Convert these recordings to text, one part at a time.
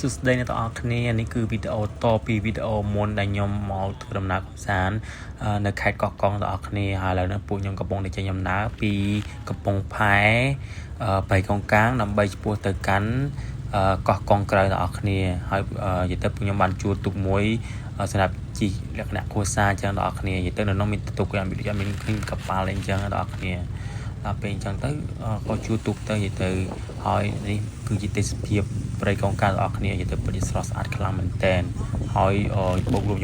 សួស្តីអ្នកទាំងអស់គ្នានេះគឺវីដេអូតពីវីដេអូមុនដែលខ្ញុំមកធ្វើដំណើរកម្សាន្តនៅខេត្តកោះកុងទាំងអស់គ្នាហើយឥឡូវនេះពួកខ្ញុំកំពុងតែចេញដំណើរពីកំពង់ផែព្រៃកោងកាងដើម្បីឆ្ពោះទៅកាន់កោះកុងក្រៅទាំងអស់គ្នាហើយនិយាយទៅពួកខ្ញុំបានជួលទូកមួយសម្រាប់ជិះលក្ខណៈគ្រួសារអញ្ចឹងទាំងអស់គ្នានិយាយទៅនៅនោះមានទូកគេអត់មានអត់មានឃើញកប៉ាល់អីអញ្ចឹងទាំងអស់គ្នាដល់ពេលអញ្ចឹងទៅក៏ជួលទូកទៅនិយាយទៅហើយនេះគឺជាទេសភាពព្រៃកោងកាងទាំងអស់គ្នានិយាយទៅពិតជាស្រស់ស្អាតខ្លាំងមែនតែនហើយបូករួម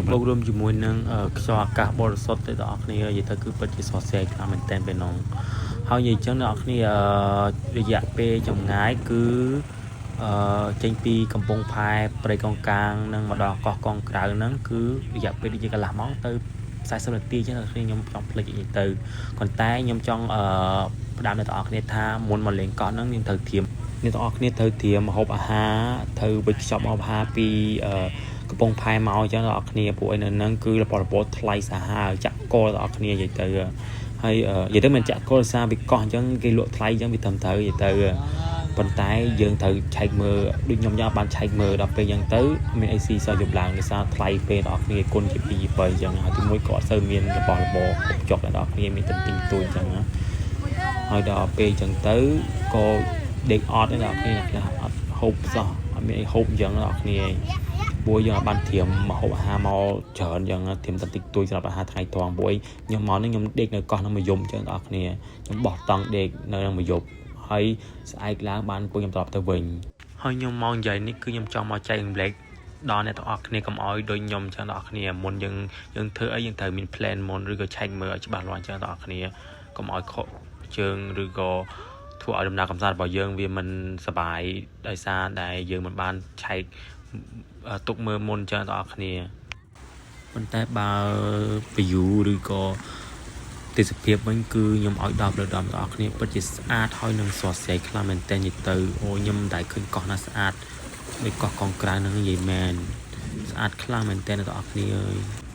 ជាមួយនឹងខ្យល់អាកាសបរិសុទ្ធទៅទាំងអស់គ្នានិយាយទៅគឺពិតជាស្រស់ស្រាយខ្លាំងមែនតែនពេលនោះហើយនិយាយអញ្ចឹងអ្នកនរគ្នារយៈពេលចម្ងាយគឺចេញពីកំពង់ផែព្រៃកោងកាងនឹងមកដល់កោះកុងក្រៅហ្នឹងគឺរយៈពេលដូចជាកន្លះម៉ោងទៅ40នាទីចឹងអ្នកគ្នាខ្ញុំចង់ភ្លេចនិយាយទៅប៉ុន្តែខ្ញុំចង់ផ្ដាំអ្នកទាំងអស់គ្នាថាមុនមកលេងកោះហ្នឹងយើងត្រូវត្រៀមអ្នកទាំងអស់គ្នាត្រូវត្រៀមម្ហូបអាហារត្រូវវេចខ្ចប់ម្ហូបអាហារពីកំពង់ផែមកអញ្ចឹងអ្នកនរគ្នាពួកឯនៅហ្នឹងគឺរបស់របរថ្លៃសាហាវចាក់កលអ្នកនរគ្នានិយាយទៅហើយនិយាយទៅមិនចាក់កលសារវាកោះអញ្ចឹងគេលក់ថ្លៃអញ្ចឹងវាត្រឹមត្រូវនិយាយទៅប៉ុន្តែយើងត្រូវឆែកមើលដូចខ្ញុំយ៉ាងបានឆែកមើលដល់ពេលអញ្ចឹងទៅមានអីស៊ីសោះយប់ឡើងដោយសារថ្លៃពេលដល់គ្នាគុណជា2 3អញ្ចឹងហើយទីមួយក៏អត់សូវមានរបស់របរគ្រប់ចុកដល់គ្នាមានតែទិញទួយអញ្ចឹងណាហើយដល់ពេលអញ្ចឹងទៅក៏ដេកអត់ទេដល់គ្នាខ្លះអត់ហូបសោះអត់មានអីហូបអញ្ចឹងដល់គ្នាព្រោះយើងអត់បានត្រៀមម្ហូបអាហារមកច្រើនអញ្ចឹងត្រៀមតែតិចតួចសម្រាប់អាហារថ្ងៃត្រង់ព្រោះអីខ្ញុំមកនេះខ្ញុំដេកនៅកោះនឹងមួយយំអញ្ចឹងដល់គ្នាខ្ញុំបោះតង់ដេកនៅនឹងមួយយប់ហើយស្អែកឡើងបានពួកខ្ញុំត្រឡប់ទៅវិញហើយខ្ញុំមកនិយាយនេះគឺខ្ញុំចង់មកចែករំលែកដល់អ្នកទាំងអស់គ្នាកុំឲ្យដូចខ្ញុំអញ្ចឹងដល់គ្នាមុនយើងយើងធ្វើអីយើងត្រូវមាន plan មុនឬក៏ឆែកមើលឲ្យច្បាស់លាស់អញ្ចឹងដល់គ្នាកុំឲ្យខកជើងឬក៏ធ្វើឲ្យដំណើរកម្សាន្តរបស់យើងវាមិនសប្បាយដោយសារតែយើងមិនបានឆែកទុកមើលមុនអញ្ចឹងដល់គ្នាប៉ុន្តែបើ view ឬក៏ទេសភាពវិញគឺខ្ញុំឲ្យ10លើ10បងប្អូនគ្នាពិតជាស្អាតហើយនឹងស្រស់ស្រាយខ្លាំងមែនតើនិយាយទៅអូខ្ញុំមិនដែលឃើញកោះណាស្អាតដូចកោះកុងក្រៅហ្នឹងនិយាយមែនស្អាតខ្លាំងមែនតើបងប្អូនគ្នាអើយ។